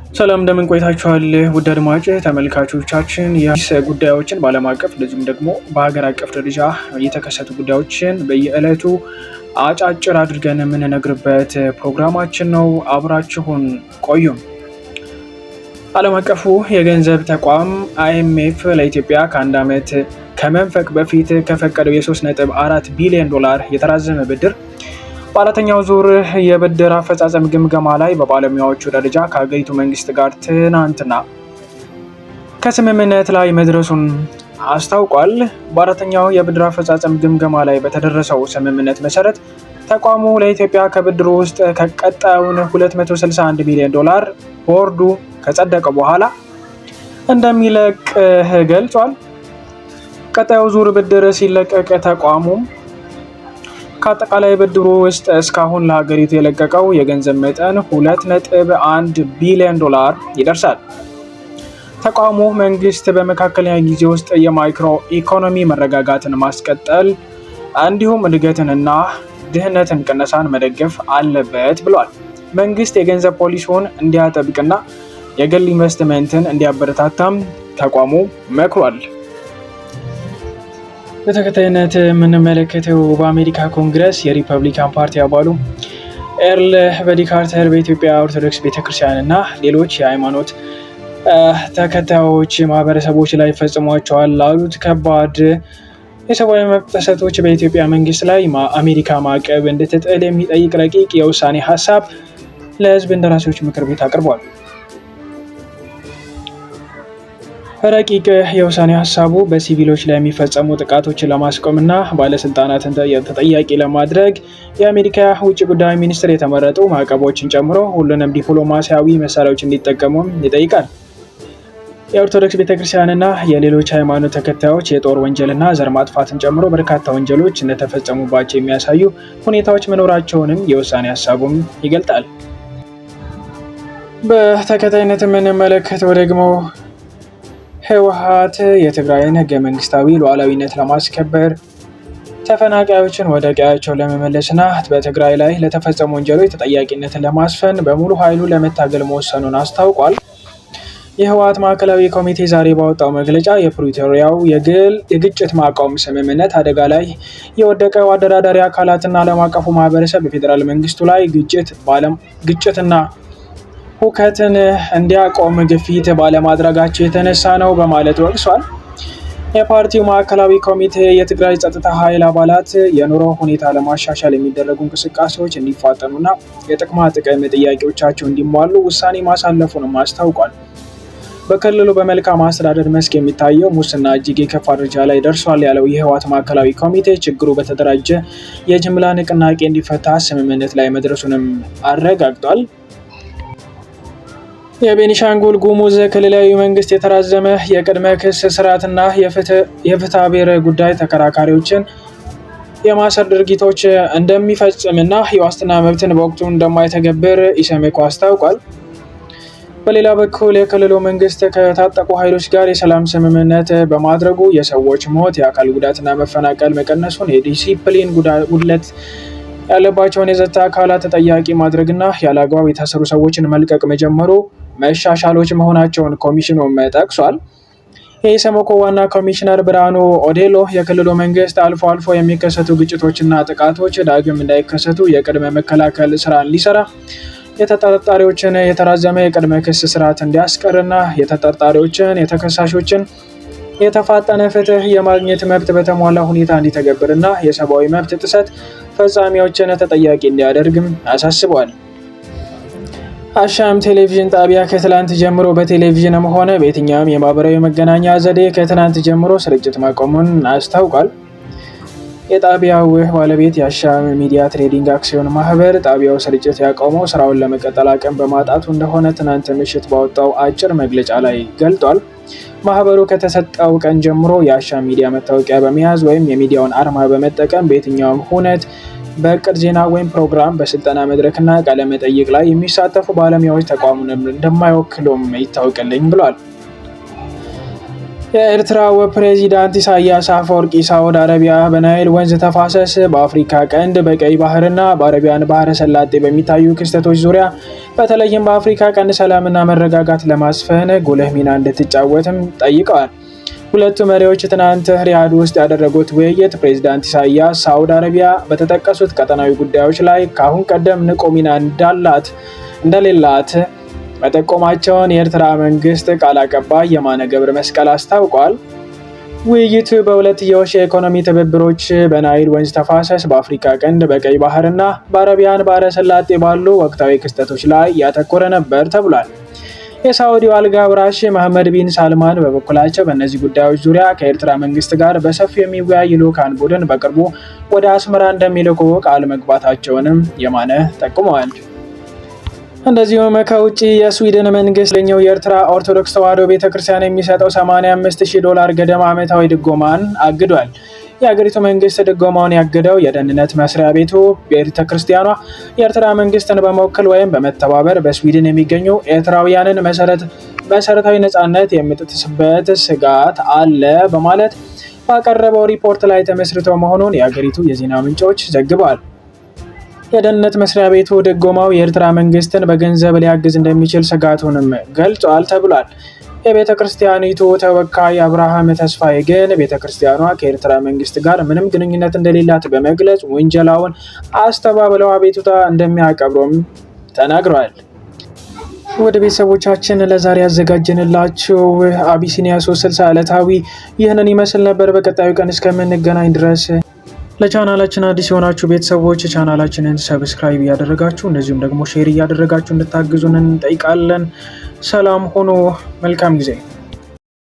ሰላም እንደምን ቆይታችኋል? ውድ አድማጭ ተመልካቾቻችን የአዲስ ጉዳዮችን በዓለም አቀፍ እንደዚሁም ደግሞ በሀገር አቀፍ ደረጃ የተከሰቱ ጉዳዮችን በየዕለቱ አጫጭር አድርገን የምንነግርበት ፕሮግራማችን ነው። አብራችሁን ቆዩም። ዓለም አቀፉ የገንዘብ ተቋም አይኤምኤፍ ለኢትዮጵያ ከአንድ ዓመት ከመንፈቅ በፊት ከፈቀደው የ3.4 ቢሊዮን ዶላር የተራዘመ ብድር በአራተኛው ዙር የብድር አፈጻጸም ግምገማ ላይ በባለሙያዎቹ ደረጃ ከሀገሪቱ መንግስት ጋር ትናንትና ከስምምነት ላይ መድረሱን አስታውቋል። በአራተኛው የብድር አፈጻጸም ግምገማ ላይ በተደረሰው ስምምነት መሰረት ተቋሙ ለኢትዮጵያ ከብድሩ ውስጥ ከቀጣዩን 261 ሚሊዮን ዶላር ቦርዱ ከጸደቀ በኋላ እንደሚለቅ ገልጿል። ቀጣዩ ዙር ብድር ሲለቀቅ ተቋሙ ከአጠቃላይ ብድሩ ውስጥ እስካሁን ለሀገሪቱ የለቀቀው የገንዘብ መጠን 2.1 ቢሊዮን ዶላር ይደርሳል። ተቋሙ መንግስት በመካከለኛ ጊዜ ውስጥ የማይክሮ ኢኮኖሚ መረጋጋትን ማስቀጠል እንዲሁም እድገትንና ድህነትን ቅነሳን መደገፍ አለበት ብሏል። መንግስት የገንዘብ ፖሊሲውን እንዲያጠብቅና የግል ኢንቨስትመንትን እንዲያበረታታም ተቋሙ መክሯል። በተከታይነት የምንመለከተው በአሜሪካ ኮንግረስ የሪፐብሊካን ፓርቲ አባሉ ኤርል በዲ ካርተር በኢትዮጵያ ኦርቶዶክስ ቤተክርስቲያን እና ሌሎች የሃይማኖት ተከታዮች ማህበረሰቦች ላይ ፈጽሟቸዋል ላሉት ከባድ የሰብአዊ መብት ጥሰቶች በኢትዮጵያ መንግስት ላይ አሜሪካ ማዕቀብ እንድትጥል የሚጠይቅ ረቂቅ የውሳኔ ሀሳብ ለህዝብ እንደራሴዎች ምክር ቤት አቅርቧል። ረቂቅ የውሳኔ ሀሳቡ በሲቪሎች ላይ የሚፈጸሙ ጥቃቶችን ለማስቆምና ባለስልጣናትን ተጠያቂ ለማድረግ የአሜሪካ ውጭ ጉዳይ ሚኒስትር የተመረጡ ማዕቀቦችን ጨምሮ ሁሉንም ዲፕሎማሲያዊ መሳሪያዎች እንዲጠቀሙም ይጠይቃል። የኦርቶዶክስ ቤተክርስቲያንና የሌሎች ሃይማኖት ተከታዮች የጦር ወንጀልና ዘር ማጥፋትን ጨምሮ በርካታ ወንጀሎች እንደተፈጸሙባቸው የሚያሳዩ ሁኔታዎች መኖራቸውንም የውሳኔ ሀሳቡም ይገልጣል። በተከታይነት የምንመለከተው ደግሞ ህወሓት የትግራይን ህገ መንግስታዊ ሉዓላዊነት ለማስከበር ተፈናቃዮችን ወደ ቀያቸው ለመመለስና በትግራይ ላይ ለተፈጸሙ ወንጀሎች ተጠያቂነትን ለማስፈን በሙሉ ኃይሉ ለመታገል መወሰኑን አስታውቋል። የህወሓት ማዕከላዊ ኮሚቴ ዛሬ ባወጣው መግለጫ የፕሪቶሪያው የግጭት ማቆም ስምምነት አደጋ ላይ የወደቀው አደራዳሪ አካላትና ዓለም አቀፉ ማህበረሰብ በፌዴራል መንግስቱ ላይ ግጭትና ሁከትን እንዲያቆም ግፊት ባለማድረጋቸው የተነሳ ነው በማለት ወቅሷል። የፓርቲው ማዕከላዊ ኮሚቴ የትግራይ ጸጥታ ኃይል አባላት የኑሮ ሁኔታ ለማሻሻል የሚደረጉ እንቅስቃሴዎች እንዲፋጠኑና የጥቅማ ጥቅም ጥያቄዎቻቸው እንዲሟሉ ውሳኔ ማሳለፉንም አስታውቋል። በክልሉ በመልካም አስተዳደር መስክ የሚታየው ሙስና እጅግ የከፋ ደረጃ ላይ ደርሷል ያለው የህወሓት ማዕከላዊ ኮሚቴ ችግሩ በተደራጀ የጅምላ ንቅናቄ እንዲፈታ ስምምነት ላይ መድረሱንም አረጋግጧል። የቤኒሻንጉል ጉሙዝ ክልላዊ መንግስት የተራዘመ የቅድመ ክስ ስርዓትና የፍትሐ ብሔር ጉዳይ ተከራካሪዎችን የማሰር ድርጊቶች እንደሚፈጽምና የዋስትና መብትን በወቅቱ እንደማይተገብር ኢሰመኮ አስታውቋል። በሌላ በኩል የክልሉ መንግስት ከታጠቁ ኃይሎች ጋር የሰላም ስምምነት በማድረጉ የሰዎች ሞት፣ የአካል ጉዳትና መፈናቀል መቀነሱን፣ የዲሲፕሊን ጉድለት ያለባቸውን የጸጥታ አካላት ተጠያቂ ማድረግና ያለ አግባብ የታሰሩ ሰዎችን መልቀቅ መጀመሩ መሻሻሎች መሆናቸውን ኮሚሽኑም ጠቅሷል። የኢሰመኮ ዋና ኮሚሽነር ብርሃኑ ኦዴሎ የክልሉ መንግስት አልፎ አልፎ የሚከሰቱ ግጭቶችና ጥቃቶች ዳግም እንዳይከሰቱ የቅድመ መከላከል ስራ እንዲሰራ፣ የተጠርጣሪዎችን የተራዘመ የቅድመ ክስ ስርዓት እንዲያስቀርና የተጠርጣሪዎችን የተከሳሾችን የተፋጠነ ፍትህ የማግኘት መብት በተሟላ ሁኔታ እንዲተገብርና የሰብአዊ መብት ጥሰት ፈጻሚዎችን ተጠያቂ እንዲያደርግም አሳስበዋል። አሻም ቴሌቪዥን ጣቢያ ከትላንት ጀምሮ በቴሌቪዥንም ሆነ በየትኛውም የማህበራዊ መገናኛ ዘዴ ከትናንት ጀምሮ ስርጭት ማቆሙን አስታውቋል። የጣቢያው ባለቤት የአሻም ሚዲያ ትሬዲንግ አክሲዮን ማህበር ጣቢያው ስርጭት ያቆመው ስራውን ለመቀጠል አቅም በማጣቱ እንደሆነ ትናንት ምሽት ባወጣው አጭር መግለጫ ላይ ገልጧል። ማህበሩ ከተሰጠው ቀን ጀምሮ የአሻም ሚዲያ መታወቂያ በመያዝ ወይም የሚዲያውን አርማ በመጠቀም በየትኛውም ሁነት በእቅድ ዜና ወይም ፕሮግራም፣ በስልጠና መድረክና ቃለ መጠይቅ ላይ የሚሳተፉ ባለሙያዎች ተቋሙን እንደማይወክሉም ይታወቅልኝ ብሏል። የኤርትራው ፕሬዚዳንት ኢሳያስ አፈወርቂ ሳዑዲ አረቢያ በናይል ወንዝ ተፋሰስ፣ በአፍሪካ ቀንድ፣ በቀይ ባህርና በአረቢያን ባህረ ሰላጤ በሚታዩ ክስተቶች ዙሪያ በተለይም በአፍሪካ ቀንድ ሰላምና መረጋጋት ለማስፈን ጉልህ ሚና እንድትጫወትም ጠይቀዋል። ሁለቱ መሪዎች ትናንት ሪያድ ውስጥ ያደረጉት ውይይት ፕሬዚዳንት ኢሳያስ ሳዑዲ አረቢያ በተጠቀሱት ቀጠናዊ ጉዳዮች ላይ ከአሁን ቀደም ንቁ ሚና እንዳላት እንደሌላት መጠቆማቸውን የኤርትራ መንግስት ቃል አቀባይ የማነ ገብረ መስቀል አስታውቋል። ውይይቱ በሁለትዮሽ የኢኮኖሚ ትብብሮች፣ በናይል ወንዝ ተፋሰስ፣ በአፍሪካ ቀንድ፣ በቀይ ባህርና በአረቢያን ባህረ ሰላጤ ባሉ ወቅታዊ ክስተቶች ላይ ያተኮረ ነበር ተብሏል። የሳዑዲው አልጋ ወራሽ መሐመድ ቢን ሳልማን በበኩላቸው በእነዚህ ጉዳዮች ዙሪያ ከኤርትራ መንግስት ጋር በሰፊው የሚወያይ ልዑካን ቡድን በቅርቡ ወደ አስመራ እንደሚልኩ ቃል መግባታቸውንም የማነ ጠቁመዋል። እንደዚሁም ከውጭ የስዊድን መንግስት ለኛው የኤርትራ ኦርቶዶክስ ተዋሕዶ ቤተክርስቲያን የሚሰጠው 85,000 ዶላር ገደማ ዓመታዊ ድጎማን አግዷል። የሀገሪቱ መንግስት ድጎማውን ያገደው የደህንነት መስሪያ ቤቱ ቤተክርስቲያኗ የኤርትራ መንግስትን በመወከል ወይም በመተባበር በስዊድን የሚገኙ ኤርትራውያንን መሰረታዊ ነጻነት የምጥስበት ስጋት አለ በማለት ባቀረበው ሪፖርት ላይ ተመስርቶ መሆኑን የሀገሪቱ የዜና ምንጮች ዘግበዋል። የደህንነት መስሪያ ቤቱ ድጎማው የኤርትራ መንግስትን በገንዘብ ሊያግዝ እንደሚችል ስጋቱንም ገልጿል ተብሏል። የቤተ ክርስቲያኒቱ ተወካይ አብርሃም ተስፋዬ ግን ቤተ ክርስቲያኗ ከኤርትራ መንግስት ጋር ምንም ግንኙነት እንደሌላት በመግለጽ ውንጀላውን አስተባብለው አቤቱታ እንደሚያቀርቡም ተናግረዋል። ወደ ቤተሰቦቻችን ለዛሬ ያዘጋጀንላችሁ አቢሲኒያ 360 ዕለታዊ ይህንን ይመስል ነበር። በቀጣዩ ቀን እስከምንገናኝ ድረስ ለቻናላችን አዲስ የሆናችሁ ቤተሰቦች ቻናላችንን subscribe እያደረጋችሁ እንደዚሁም ደግሞ share እያደረጋችሁ እንድታግዙን እንጠይቃለን። ሰላም ሆኖ መልካም ጊዜ።